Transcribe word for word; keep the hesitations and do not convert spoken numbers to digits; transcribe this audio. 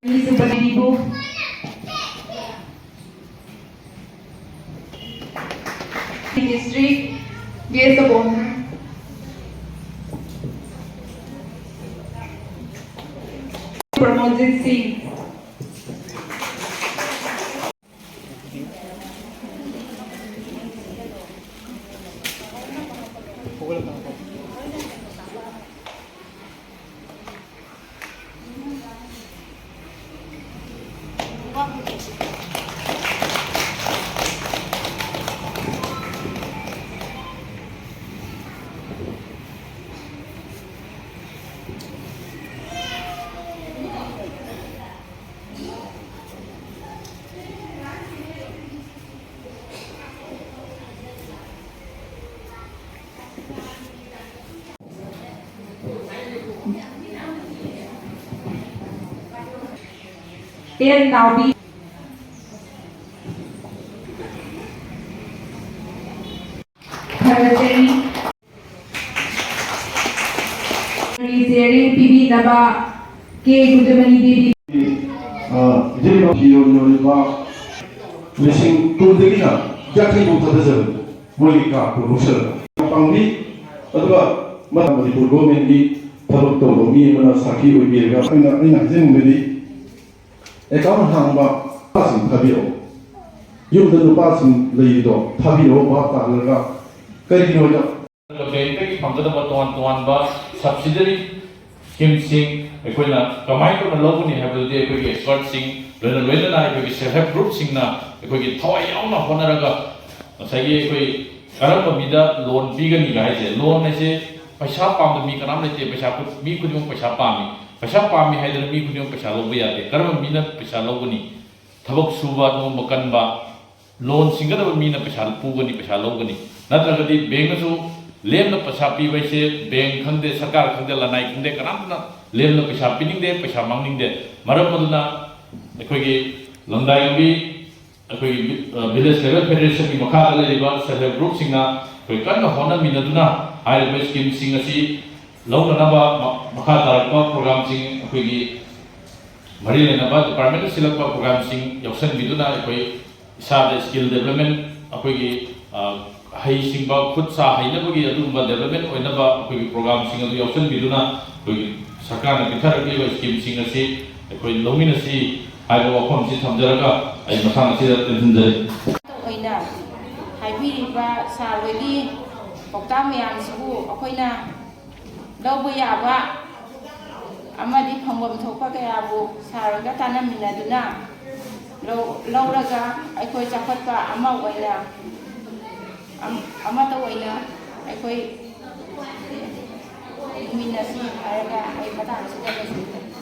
ꯑꯅꯤꯁꯨꯕ ꯂꯩꯔꯤꯕꯨ District Guest of Honor, Pramodjit Singh. N Naobi. ꯊꯥꯒꯠꯆꯔꯤ꯫ ꯆꯦꯔꯦꯡ ꯄꯤꯕꯤꯅꯕ ꯀꯦ ꯀꯨꯟꯖꯃꯅꯤ ꯗꯦꯕꯤ꯫ ꯑ, ꯏꯆꯤꯜ ꯏꯅꯥꯎ ꯐꯤꯔꯣꯜ ꯌꯣꯜꯂꯤꯕ ꯂꯤꯁꯤꯡ ꯀꯨꯟꯗꯒꯤꯅ ꯌꯥꯡꯈꯩ ꯐꯥꯎ ꯊꯥꯗꯖꯕꯅꯤ꯫ ꯃꯣꯏꯒꯤ ꯀꯥꯔꯠꯇꯨ ꯂꯧꯁꯤꯜꯂꯒ ꯄꯥꯡꯕꯤ꯫ ꯑꯗꯨꯒ ꯃꯊꯪ ꯃꯅꯤꯄꯨꯔ ꯒꯣꯔꯃꯦꯟꯒꯤ ꯊꯕꯛ ꯇꯧꯕ ꯃꯤ ꯑꯃꯅ ꯁꯥꯈꯤ ꯑꯣꯏꯕꯤꯔꯒ ꯑꯩꯅ, ꯑꯩꯅ ꯍꯥꯏꯖꯅꯤꯡꯕꯗꯤ ꯑꯦꯀꯥꯎꯟ ꯍꯥꯡꯕ ꯅꯨꯄꯥꯁꯤꯡ ꯊꯥꯕꯤꯔꯛꯑꯣ꯫ ꯌꯨꯝꯗ ꯅꯨꯄꯥꯁꯤꯡ ꯂꯩꯔꯤꯗꯣ ꯊꯥꯕꯤꯔꯛꯑꯣ, ꯚꯥꯞ ꯇꯥꯍꯜꯂꯒ꯫ ꯀꯔꯤꯒꯤꯅꯣꯗ ꯕꯦꯡꯛꯇꯒꯤ ꯐꯪꯒꯗꯕ ꯇꯣꯉꯥꯟ ꯇꯣꯉꯥꯟꯕ ꯁꯕꯁꯤꯗꯔꯤ ꯁ꯭ꯀꯤꯝꯁꯤꯡ ꯑꯩꯈꯣꯏꯅ ꯀꯃꯥꯏꯅ ꯇꯧꯅ ꯂꯧꯒꯅꯤ ꯍꯥꯏꯕꯗꯨꯗꯤ ꯑꯩꯈꯣꯏꯒꯤ ꯑꯦꯛꯁꯄꯔꯠꯁꯤꯡ, ꯂꯣꯏꯅ ꯂꯣꯏꯅꯅ ꯑꯩꯈꯣꯏꯒꯤ ꯁꯦꯜꯐ ꯍꯦꯜꯞ ꯒ꯭ꯔꯨꯞꯁꯤꯡꯅ ꯑꯩꯈꯣꯏꯒꯤ ꯊꯋꯥꯏ ꯌꯥꯎꯅ ꯍꯣꯠꯅꯔꯒ ꯉꯁꯥꯏꯒꯤ ꯑꯩꯈꯣꯏ ꯀꯔꯝꯕ ꯃꯤꯗ ꯂꯣꯟ ꯄꯤꯒꯅꯤꯒ ꯍꯥꯏꯁꯦ, ꯂꯣꯟ ꯍꯥꯏꯁꯦ ꯄꯩꯁꯥ ꯄꯥꯝꯗꯕ ꯃꯤ ꯀꯅꯥꯝ ꯂꯩꯇꯦ꯫ ꯄꯩꯁꯥ ꯈꯨ-, ꯃꯤ ꯈꯨꯗꯤꯡꯃꯛ ꯄꯩꯁꯥ ꯄꯥꯝꯃꯤ꯫ ꯄꯩꯁꯥ ꯄꯥꯝꯃꯤ ꯍꯥꯏꯗꯅ ꯃꯤ ꯈꯨꯗꯤꯡꯃꯛ ꯄꯩꯁꯥ ꯂꯧꯕ ꯌꯥꯗꯦ꯫ ꯀꯔꯝꯕ ꯃꯤꯅ ꯄꯩꯁꯥ ꯂꯧꯒꯅꯤ? ꯊꯕꯛ ꯁꯨꯕ ꯅꯣꯝꯕ ꯀꯟꯕ, ꯂꯣꯟ ꯁꯤꯡꯒꯗꯕ ꯃꯤꯅ ꯄꯩꯁꯥ ꯄꯨꯒꯅꯤ, ꯄꯩꯁꯥ ꯂꯧꯒꯅꯤ꯫ ꯅꯠꯇ꯭ꯔꯒꯗꯤ ꯕꯦꯡꯅꯁꯨ ꯂꯦꯝꯅ ꯄꯩꯁꯥ ꯄꯤꯕ ꯍꯥꯏꯁꯦ, ꯕꯦꯡ ꯈꯪꯗꯦ, ꯁꯔꯀꯥꯔ ꯈꯪꯗꯦ, ꯂꯅꯥꯏ ꯈꯪꯗꯦ, ꯀꯅꯥꯝꯇꯅ ꯂꯦꯝꯅ ꯄꯩꯁꯥ ꯄꯤꯅꯤꯡꯗꯦ, ꯄꯩꯁꯥ ꯃꯥꯡꯅꯤꯡꯗꯦ꯫ ꯃꯔꯝ ꯑꯗꯨꯅ ꯑꯩꯈꯣꯏꯒꯤ ꯂꯪꯗꯥꯏ ꯂꯝꯕꯤ, ꯑꯩꯈꯣꯏꯒꯤ, ꯑ, ꯚꯤꯂꯦꯖ ꯂꯦꯚꯦꯜ ꯐꯦꯗꯔꯦꯁꯟꯒꯤ ꯃꯈꯥꯗ ꯂꯩꯔꯤꯕ ꯁꯦꯜꯐ ꯍꯦꯜꯞ ꯒ꯭ꯔꯨꯞꯁꯤꯡꯅ ꯑꯩꯈꯣꯏ ꯀꯟꯅ ꯍꯣꯠꯅꯃꯤꯟꯅꯗꯨꯅ ꯍꯥꯏꯔꯤꯕ ꯁ꯭ꯀꯤꯝꯁꯤꯡ ꯑꯁꯤ ꯂꯧꯅꯅꯕ ꯃ- ꯃꯈꯥ ꯇꯥꯔꯛꯄ ꯄ꯭ꯔꯣꯒ꯭ꯔꯥꯝꯁꯤꯡ, ꯑꯩꯈꯣꯏꯒꯤ ꯃꯔꯤ ꯂꯩꯅꯕ ꯗꯤꯄꯥꯔꯠꯃꯦꯟꯗ ꯁꯤꯜꯂꯛꯄ ꯄ꯭ꯔꯣꯒ꯭ꯔꯥꯝꯁꯤꯡ ꯌꯥꯎꯁꯟꯕꯤꯗꯨꯅ ꯑꯩꯈꯣꯏ ꯏꯁꯥꯗ ꯁ꯭ꯀꯤꯜ ꯗꯦꯕꯂꯞꯃꯦꯟ, ꯑꯩꯈꯣꯏꯒꯤ ꯑ, ꯍꯩꯁꯤꯡꯕ ꯈꯨꯠ ꯁꯥ ꯍꯩꯅꯕꯒꯤ ꯑꯗꯨꯒꯨꯝꯕ ꯗꯦꯕꯂꯞꯃꯦꯟ ꯑꯣꯏꯅꯕ ꯑꯩꯈꯣꯏꯒꯤ ꯄ꯭ꯔꯣꯒ꯭ꯔꯥꯝꯁꯤꯡ ꯑꯗꯨ ꯌꯥꯎꯁꯟꯕꯤꯗꯨꯅ ꯑꯩꯈꯣꯏꯒꯤ ꯁꯔꯀꯥꯔꯅ ꯄꯤꯊꯔꯛꯂꯤꯕ ꯁ꯭ꯀꯤꯝꯁꯤꯡ ꯑꯁꯤ ꯑꯩꯈꯣꯏ ꯂꯧꯃꯤꯟꯅꯁꯤ ꯍꯥꯏꯕ ꯋꯥꯐꯝꯁꯤ ꯊꯝꯖꯔꯒ ꯑꯩ ꯃꯇꯥꯡ ꯑꯁꯤꯗ ꯇꯦꯟꯁꯤꯟꯖꯔꯤ꯫ ꯑꯣꯏꯅ ꯍꯥꯏꯕꯤꯔꯤꯕ ꯁꯥꯔ ꯍꯣꯏꯒꯤ ꯄꯥꯎꯇꯥꯛ ꯃꯌꯥꯝꯁꯤꯕꯨ ꯑꯩꯈꯣꯏꯅ ꯂꯧꯕ ꯌꯥꯕ ꯑꯃꯗꯤ ꯐꯪꯐꯝ ꯊꯣꯛꯄ ꯀꯌꯥꯕꯨ ꯁꯥꯔ ꯍꯣꯏꯒ ꯇꯥꯟꯅꯃꯤꯟꯅꯗꯨꯅ ꯂꯧ- ꯂꯧꯔꯒ ꯑꯩꯈꯣꯏ ꯆꯥꯎꯈꯠꯄ ꯑꯃ ꯑꯣꯏꯅ ꯑꯝ- ꯑꯃꯠꯇ ꯑꯣꯏꯅ ꯑꯩꯈꯣꯏ ꯍꯤꯡꯃꯤꯟꯅꯁꯤ ꯍꯥꯏꯔꯒ ꯑꯩ ꯃꯇꯥꯡ ꯑꯁꯤꯗ ꯂꯣꯏꯁꯤꯟꯖꯔꯦ꯫